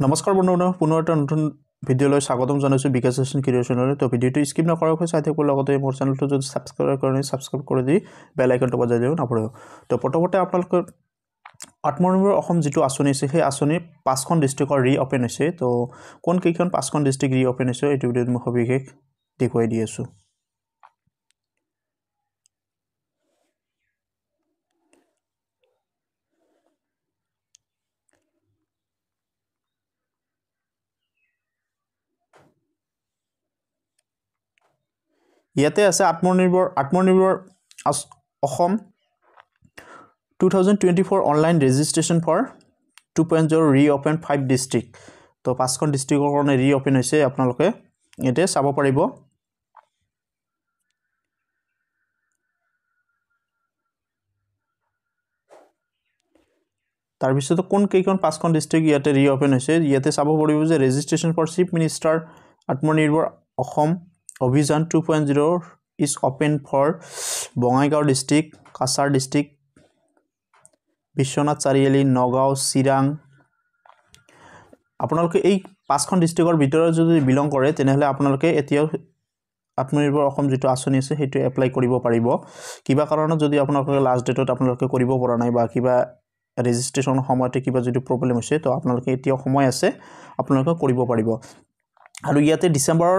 নমস্কাৰ বন্ধুসকল, পুনৰ এটা নতুন ভিডিঅ'লৈ স্বাগতম জনাইছোঁ বিকাশ এছন ক্ৰিয়েশ্যনলৈ। তো ভিডিঅ'টো স্কিপ নকৰাকৈ চাই থাকিব, লগতে মোৰ চেনেলটো যদি ছাবস্ক্ৰাইব কৰে ছাবস্ক্ৰাইব কৰি দি বেল আইকনটো বজাই দিব নাপাহৰিব। তো প্ৰথমতে আপোনালোকৰ আত্মনিৰ্ভৰ অসম যিটো আঁচনি আছে, সেই আঁচনিৰ 5খন ডিষ্ট্ৰিক্টৰ ৰিঅ'পেন হৈছে। তো কোন কেইখন 5খন ডিষ্ট্ৰিক্ট ৰিঅ'পেন হৈছে এইটো ভিডিঅ'ত মই সবিশেষ দেখুৱাই দি আছোঁ। ইয়াতে আছে আত্মনিৰ্ভৰ Assam 2024 online registration for 2.0 reopen 5 district. তো 5খন ডিষ্ট্ৰিক্টৰ কাৰণে ৰিঅ'পেন হৈছে, আপোনালোকে ইয়াতে চাব পাৰিব। তাৰপিছত কোন কেইখন 5খন ডিষ্ট্ৰিক্ট ইয়াতে ৰিঅ'পেন হৈছে, ইয়াতে চাব পাৰিব যে registration for chief minister Atmanirbhar Assam Abhiyan 2.0 is open for Bongaigaon district, Cachar district, Biswanath Chariali, Nagaon, Chirang. আপোনালোকে এই 5খন ডিষ্ট্ৰিক্টৰ ভিতৰত যদি বিলং কৰে তেনেহ'লে আপোনালোকে এতিয়াও আত্মনিৰ্ভৰ অসম যিটো আঁচনি আছে সেইটো এপ্লাই কৰিব পাৰিব। কিবা কাৰণত যদি আপোনালোকে লাষ্ট ডেটত আপোনালোকে কৰিব পৰা নাই বা কিবা ৰেজিষ্ট্ৰেশ্যনৰ সময়তে কিবা যদি প্ৰব্লেম হৈছে, তো আপোনালোকে এতিয়াও সময় আছে, আপোনালোকে কৰিব পাৰিব। আৰু ইয়াতে ডিচেম্বৰৰ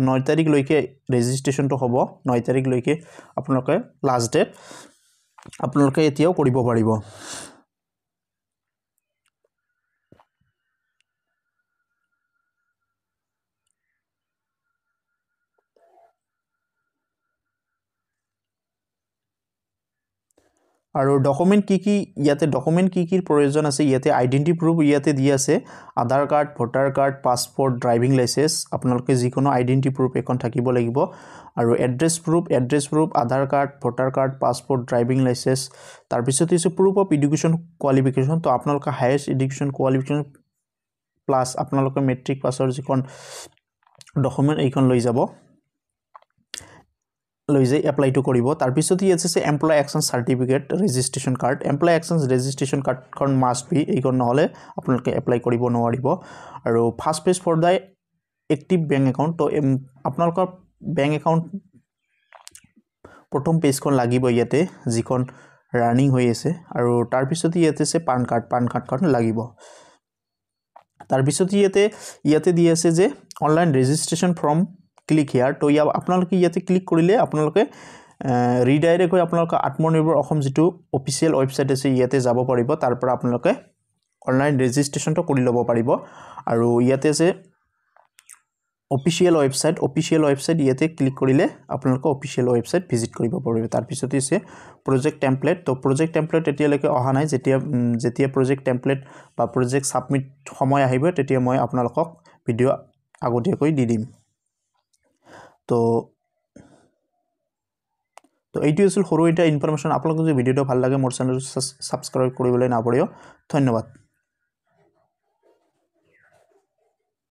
9 তাৰিখলৈকে ৰেজিষ্ট্ৰেশ্যনটো হ'ব, 9 তাৰিখলৈকে আপোনালোকে লাষ্ট ডেট, আপোনালোকে এতিয়াও কৰিব পাৰিব। আৰু ডকুমেণ্ট কি কি ইয়াতে ডকুমেণ্ট কি কিৰ প্ৰয়োজন আছে, ইয়াতে আইডেণ্টি প্ৰুফ ইয়াতে দি আছে, Aadhaar card, voter card, passport, driving licence, আপোনালোকে যিকোনো আইডেণ্টি প্ৰুফ এখন থাকিব লাগিব। আৰু address proof, Aadhaar card, voter card, passport, driving licence. তাৰপিছত হৈছে প্ৰুফ অফ এডুকেশ্যন কোৱালিফিকেশ্যন। তো আপোনালোকে হায়েষ্ট এডুকেশ্যন কোৱালিফিকেশ্যন প্লাছ আপোনালোকে মেট্ৰিক পাছৰ যিখন ডকুমেণ্ট এইখন লৈ যাব, লৈ যাই এপ্লাইটো কৰিব। তাৰপিছত ইয়াত আছে employee exchange certificate, registration card. Employee exchange registration কাৰ্ডখন মাষ্ট বি, এইখন নহ'লে আপোনালোকে এপ্লাই কৰিব নোৱাৰিব। আৰু first page for the active bank account. তো আপোনালোকৰ বেংক একাউণ্ট প্ৰথম পেজখন লাগিব ইয়াতে, যিখন ৰানিং হৈ আছে। আৰু তাৰপিছত ইয়াতে আছে পান কাৰ্ড, পান কাৰ্ডখন লাগিব। তাৰপিছত ইয়াতে দি আছে যে online registration form click here. তো ইয়াত আপোনালোকে ইয়াতে ক্লিক কৰিলে আপোনালোকে ৰিডাইৰেক্ট হৈ আপোনালোকে আত্মনিৰ্ভৰ অসম যিটো অফিচিয়েল ৱেবছাইট আছে ইয়াতে যাব পাৰিব। তাৰ পৰা আপোনালোকে অনলাইন ৰেজিষ্ট্ৰেশ্যনটো কৰি ল'ব পাৰিব। আৰু ইয়াতে আছে অফিচিয়েল ৱেবছাইট, ইয়াতে ক্লিক কৰিলে আপোনালোকে অফিচিয়েল ৱেবছাইট ভিজিট কৰিব পাৰিব। তাৰপিছতে আছে প্ৰজেক্ট টেমপ্লেট। তো প্ৰজেক্ট টেমপ্লেট এতিয়ালৈকে অহা নাই, যেতিয়া প্ৰজেক্ট টেমপ্লেট বা প্ৰজেক্ট ছাবমিট সময় আহিব তেতিয়া মই আপোনালোকক ভিডিঅ' আগতীয়াকৈ দি দিম। তো এইটো আছিল সৰু এটা ইনফৰমেশ্যন। আপোনালোকৰ যদি ভিডিঅ'টো ভাল লাগে মোৰ চেনেলটো ছাবস্ক্ৰাইব কৰিবলৈ নাপাহৰিব। ধন্যবাদ।